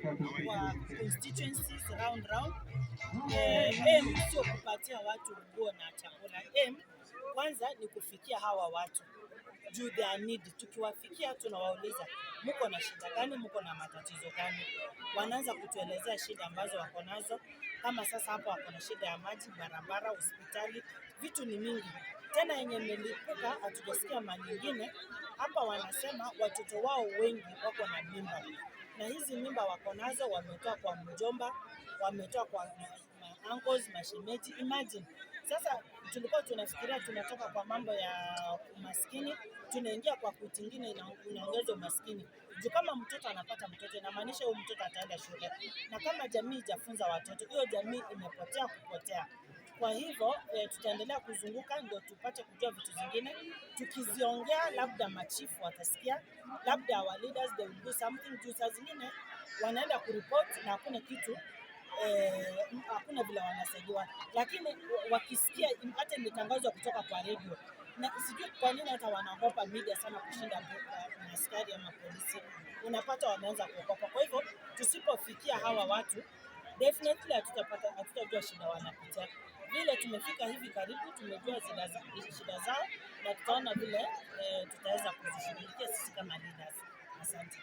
Kwa constituencies round round. Aim sio kupatia watu nguo na chakula. Aim kwanza ni kufikia hawa watu juu their need. Tukiwafikia tunawauliza, "Mko na shida gani? Mko na matatizo gani?" Wanaanza kutuelezea shida ambazo wako nazo. Kama sasa hapa wako na shida ya maji, barabara, hospitali, vitu ni mingi. Tena yenye imelipuka hatujasikia mali nyingine hapa, wanasema watoto wao wengi wako na mimba, na hizi mimba wako nazo wametoa kwa mjomba, wametoa kwa ma uncles, mashemeji. Imagine sasa tulikuwa tunafikiria tunatoka kwa mambo ya umaskini, tunaingia kwa kitu ingine inaongeza umaskini. Juu kama mtoto anapata mtoto, inamaanisha huyu mtoto ataenda shule, na kama jamii ijafunza watoto, hiyo jamii imepotea kupotea. Kwa hivyo tutaendelea kuzunguka ndio tupate kujua vitu zingine. Tukiziongea labda machifu watasikia, labda our leaders, they will do something. Juu saa zingine wanaenda kuripoti na hakuna kitu, hakuna vile wanasaidiwa, lakini wakisikia hata imetangazwa kutoka kwa redio, na sijui kwa nini hata wanaogopa media sana kushinda askari ama polisi, unapata wameanza kuogopa. Kwa hivyo tusipofikia hawa watu, definitely hatutapata, hatutajua shida wanapitia. Vile tumefika hivi karibu, tumejua shida zao na tutaona vile tutaweza kuzishughulikia sisi kama leaders. Asante.